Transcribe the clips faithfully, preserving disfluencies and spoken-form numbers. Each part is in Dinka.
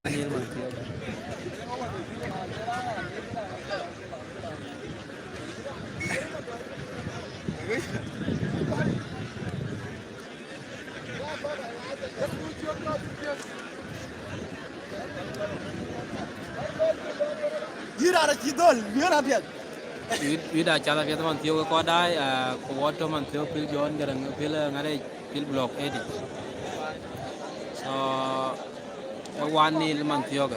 Anil Mathiok. Yïn raan acï dhöl, yïn apiɛth. Wït, wït acath apiɛth Mathiok ë kɔc daai, ah, ku wɔ tɔ̈ Mathiok pil John Garang, pil, eh, ŋarë, pil block eight. So, ë one nil Mathiok.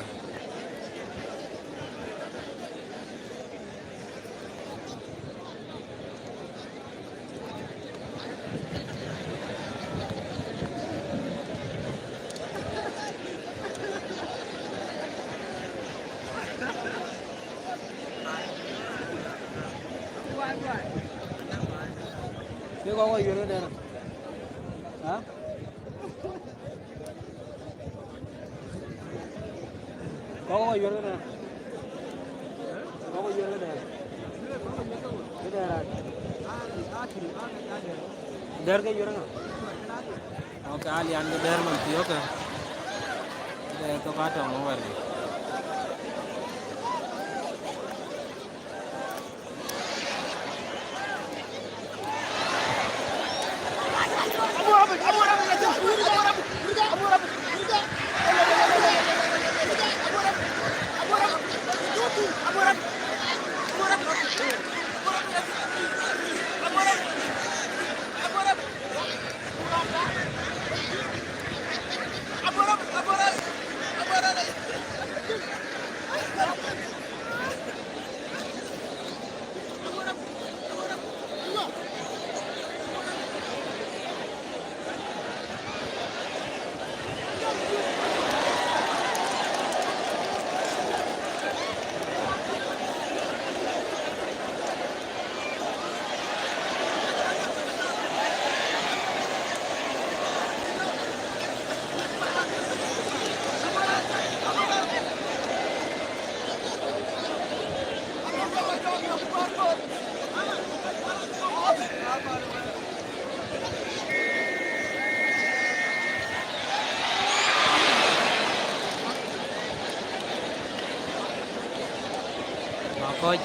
Ke kɔk kɔc yuɛ̈r këdɛ̈n. Ha? Kɔk kɔc yuɛ̈r këdɛ̈n. Kɔk kɔc yuɛ̈r këdɛ̈n. Këdɛ̈n rac. Dɛ̈r ke yuɛ̈r ŋa? Ok, Alian ke dɛ̈r Mathiok. Dɛ̈r thok atɔ̈ ŋö wɛ̈r. Makoc.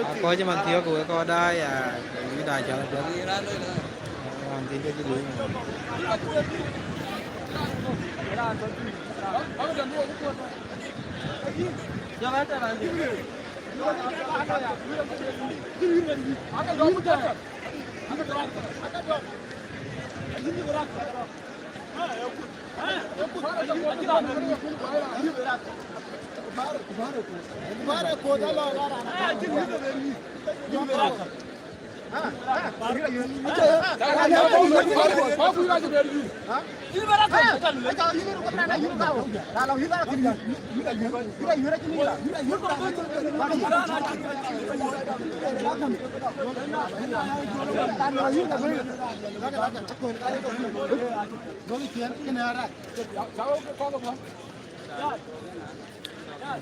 Akɔc man thiɔ̈k wek kɔn daai, ya, yï daai cɔl apiɛth. Wan thiin ke cï luui.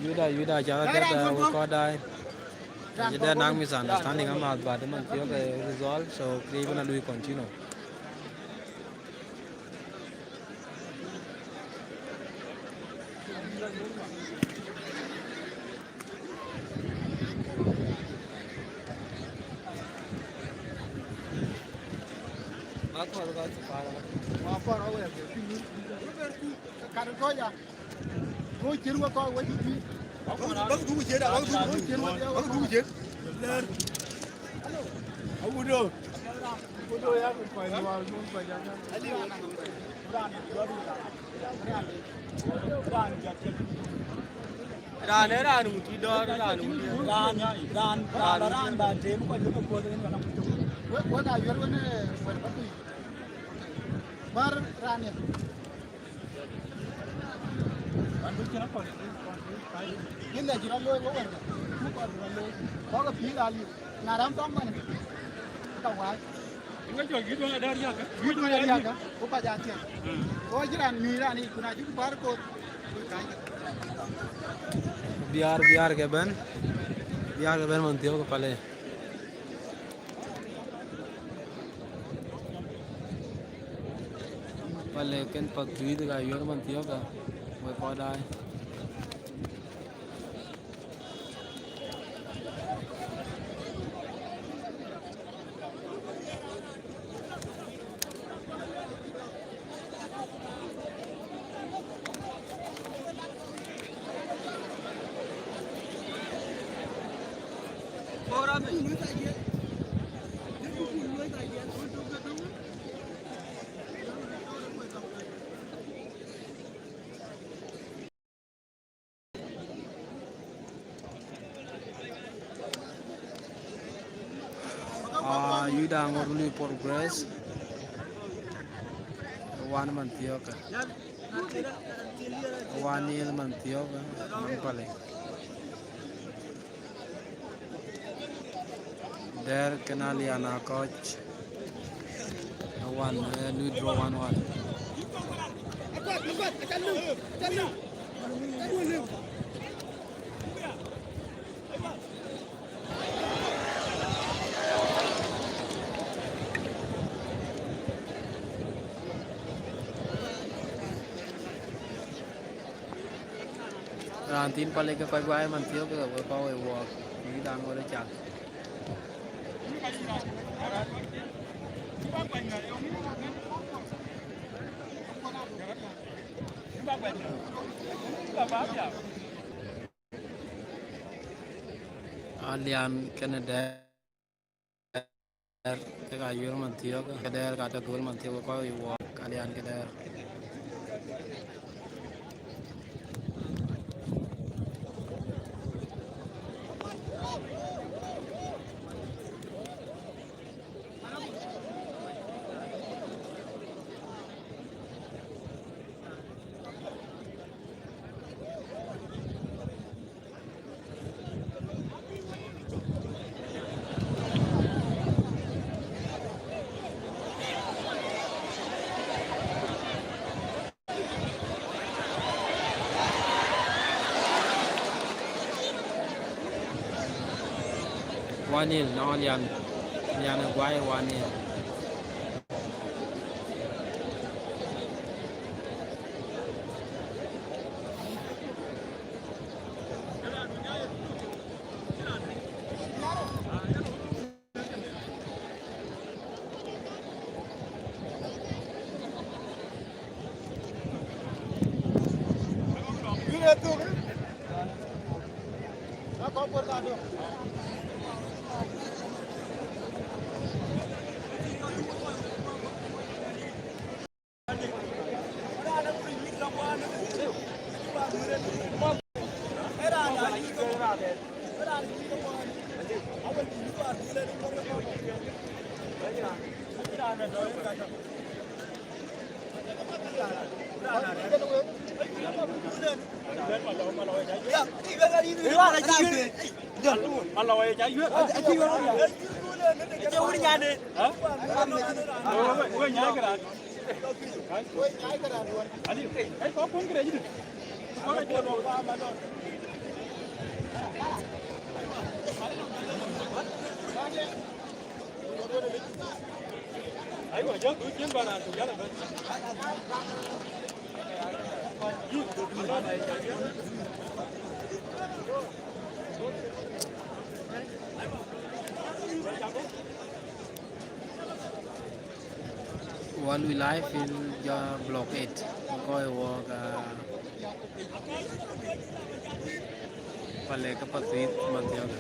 Yuda, Yuda, ca ka piɛth, uh, wek kɔn daai. Acï dɛ nak misunderstanding amääth, but man thiɔ̈k, eh, resolve, so kë bï na lui continue. Bäk dhuk ciëën, bäk dhuk ciëën, bäk dhuk ciëën. Lɛɛr. Awudo. Awudo ya ku kɔc nuɔɔr, ku kɔc ya. Raan ë raan wut cï dɔ̈ɔ̈r, raan wut. Raan, raan, raan, raan ba tem kɔc ke kuɔth en wala. Wek, wek ayuɛ̈r wën, eh, wën ba tui. Bär raan ya. Yïn lɛ cï rɔt looi wek wärkë, cuk kɔc bï rɔt looi, kɔ̈k ë pïïr aliu, na ram thɔŋ man. Wääc. Yïn ke cɔl yï duɔ̈n adär yäkä. Yï duɔ̈n adär yäkä, ku ka ja thiël. Mm. Ku acï raan nyuc raan yic, ku na cï ku bär koth, ku kany. Biäär, biäär ke bɛ̈n. Biäär ke bɛ̈n man thiɔ̈k pale. Pale kën Pathuyith ka yuɔ̈r man thiɔ̈k ka. Wek kɔc daai. Ah, yï daŋ ŋot lui progress. Wan man thiɔ̈k. Wan nil man thiɔ̈k, man pale. Dɛ̈ɛ̈r kën Alian akɔc. Awan, eh, lui draw one one. Raan thïn pale ke kɔc guai man thiɔ̈k ke we kɔc we wɔɔk. Yï daŋ ŋot ë cak. Alian kënë Dɛ̈ɛ̈r. Dɛ̈ɛ̈r, ke ka yuɔ̈r man thiɔ̈k, ke Dɛ̈ɛ̈r ka tɔ̈ göl man thiɔ̈k, kɔc yï wɔɔk, Alian ke Dɛ̈ɛ̈r. One nil, no, Alian. Alian ë guai one nil. While we live in the block eight, kɔc wɔɔk, uh, pale ke Pathuyith man thiɔ̈k.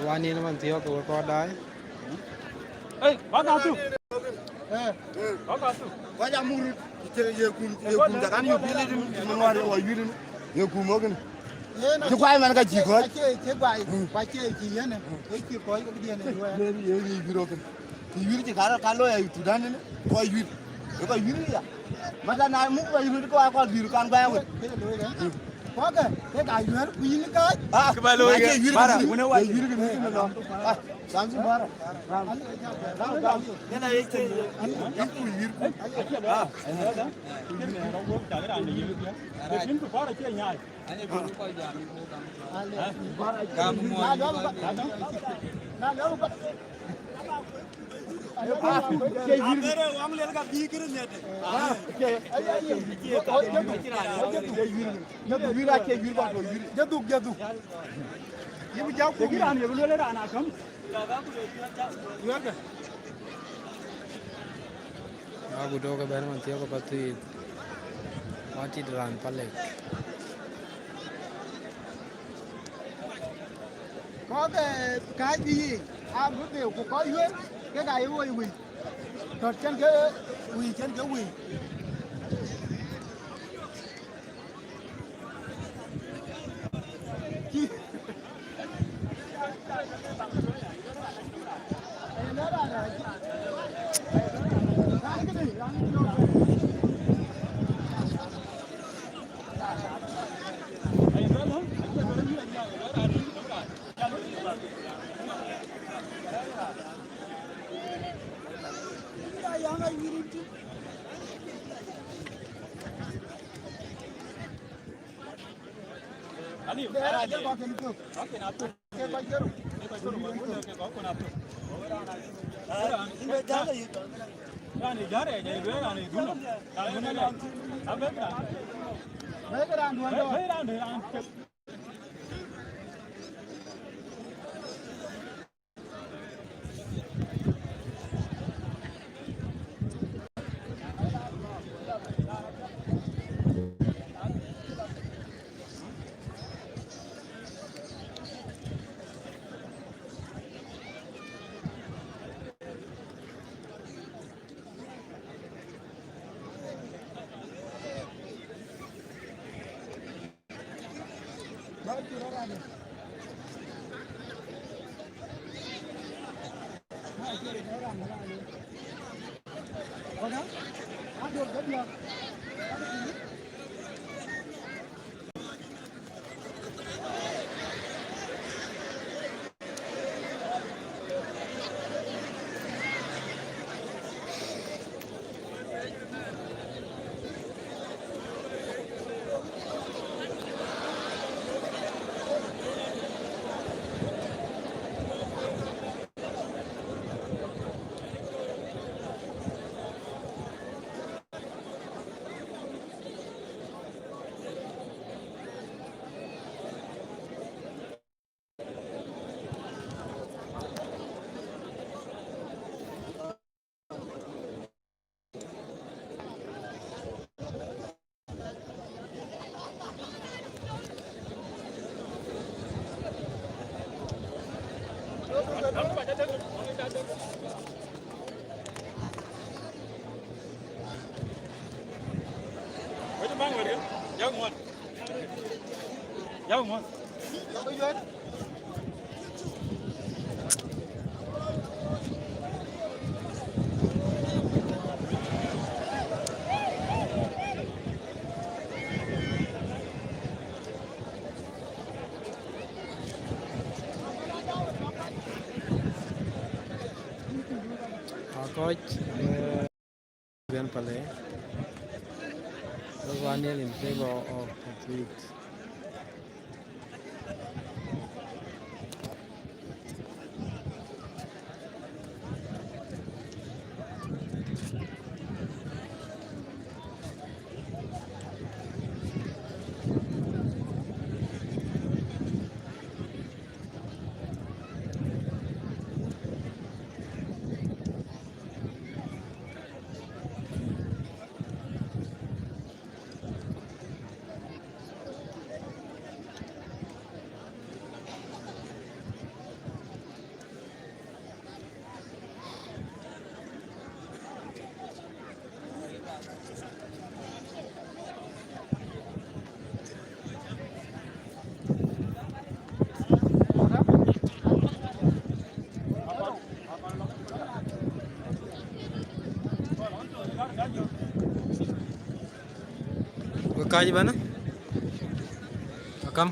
Wan yen man thiɔ̈k ke we kɔɔr daai. Ei, bak atu. Eh. Bak atu. Kɔc amuk röt, ye kum, ye kum, dakan yök pïïr, ye kum, ye kum, ye kum, ye kum. Cï kuany man ka cï kɔc. Acie, acie guai, ku acie cï yen, e cï kɔc ke diɛn e luɔi. Ye, ye, ye yïr okën. Cï yïr cï ka, ka looi ya Thudan ni, kɔc yïr. E kɔc yïr ya. Mata na muk kɔc yïr ko, kɔc yïr kan guai wek. Ke looi ya. Kɔc ke, ke ka yïr ku yïn ka. Ah, ke ba looi ya. Acie yïr bara, ke, wene wa. Yïr ke ni no. Ah, samsi bara. Ram, ram, ram. Yana ye ke, yïr ku yïr ku. Ah. Lakin ku para ke nyai. Jaduk, jaduk. Yïn jam ku raan ye luel raan akam. Agut dɔ̈k ëbɛ̈n man thiɔ̈k ë pathïïth, wa tit raan palek. Kɔc, eh, kääc bï yiic, aa bï dheu, ku kɔc yuëër, kek aye woi wïc. Tɔ̈t cɛn ke wïc, cɛn ke wïc. Kɔc, eh, Guiana Pale. Those one nil in favor of Patriot. Wek kääc ëbɛ̈n, akam.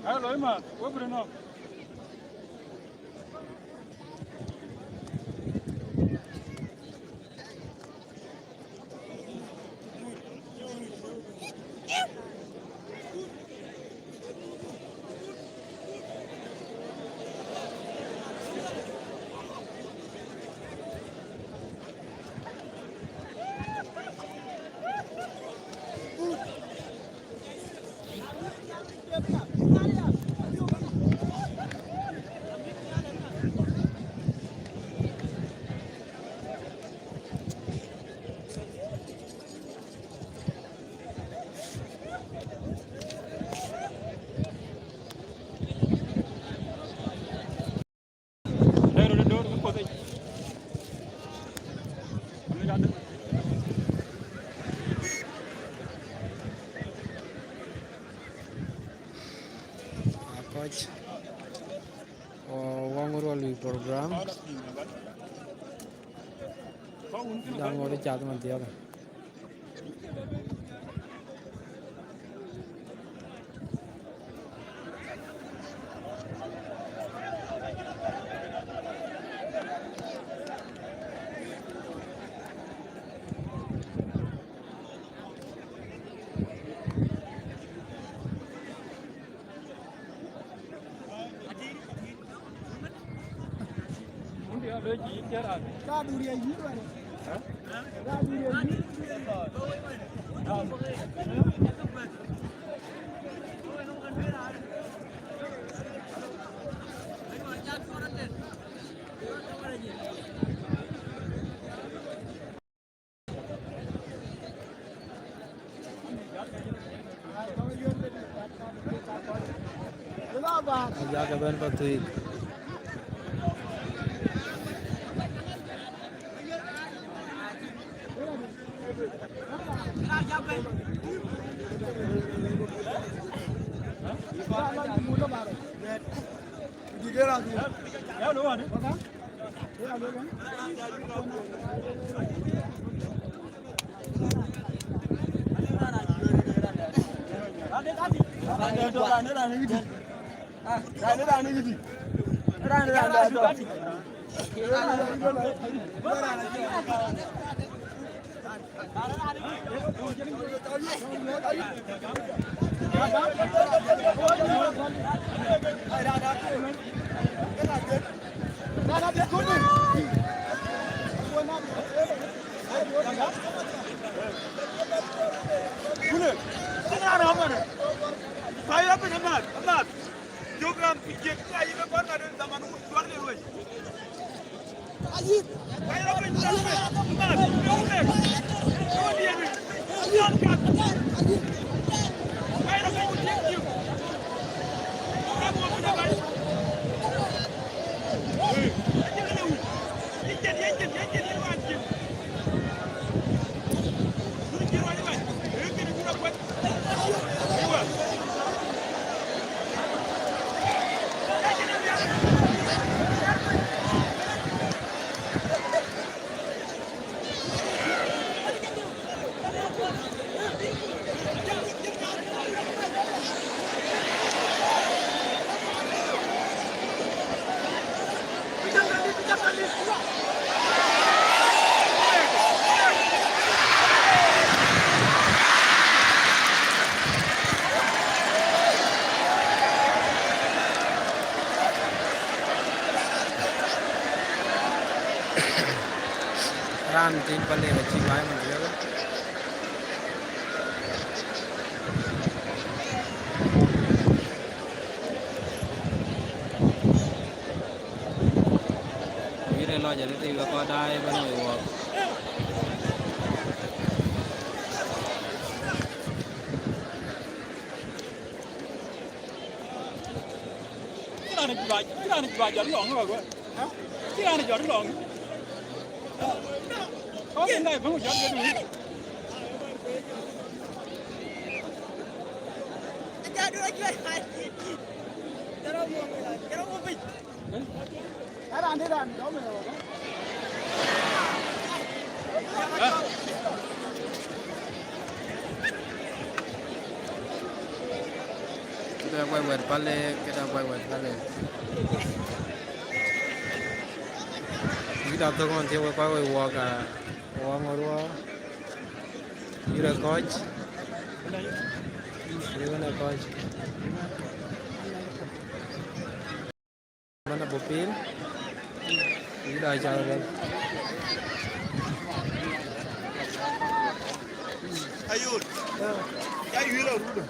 Hello, Emma. Where Bruno? Akɔc, wɔ, wɔ ŋö rɔl program. Daŋ ŋö rɔl cath man thiɔ̈k. Ayak ëbɛ̈n Patriot. Raan tït Paleek acï baai man thiëëk. Yïn ë lɔc arëët, yï ke kɔc daai ëbɛ̈n wei wɔɔk. Cï raan ë juac, cï raan ë juac jɔt lɔŋ ë wek wek. Cï raan ë jɔt lɔŋ. Kɔc ë nɔc bɛ̈n ku jɔt ke duic. Këda guai wɛ̈t Paleek, këda guai wɛ̈t Paleek. Yïn da thok man thiëëk wek kɔc wei wɔɔk, ah, wɔɔk ŋɔ̈r wɔɔk. Yïn ë kɔc. Yïn ë kɔc. Mana bupil. Ida chal ben. Ayol. Ya yiro rudo.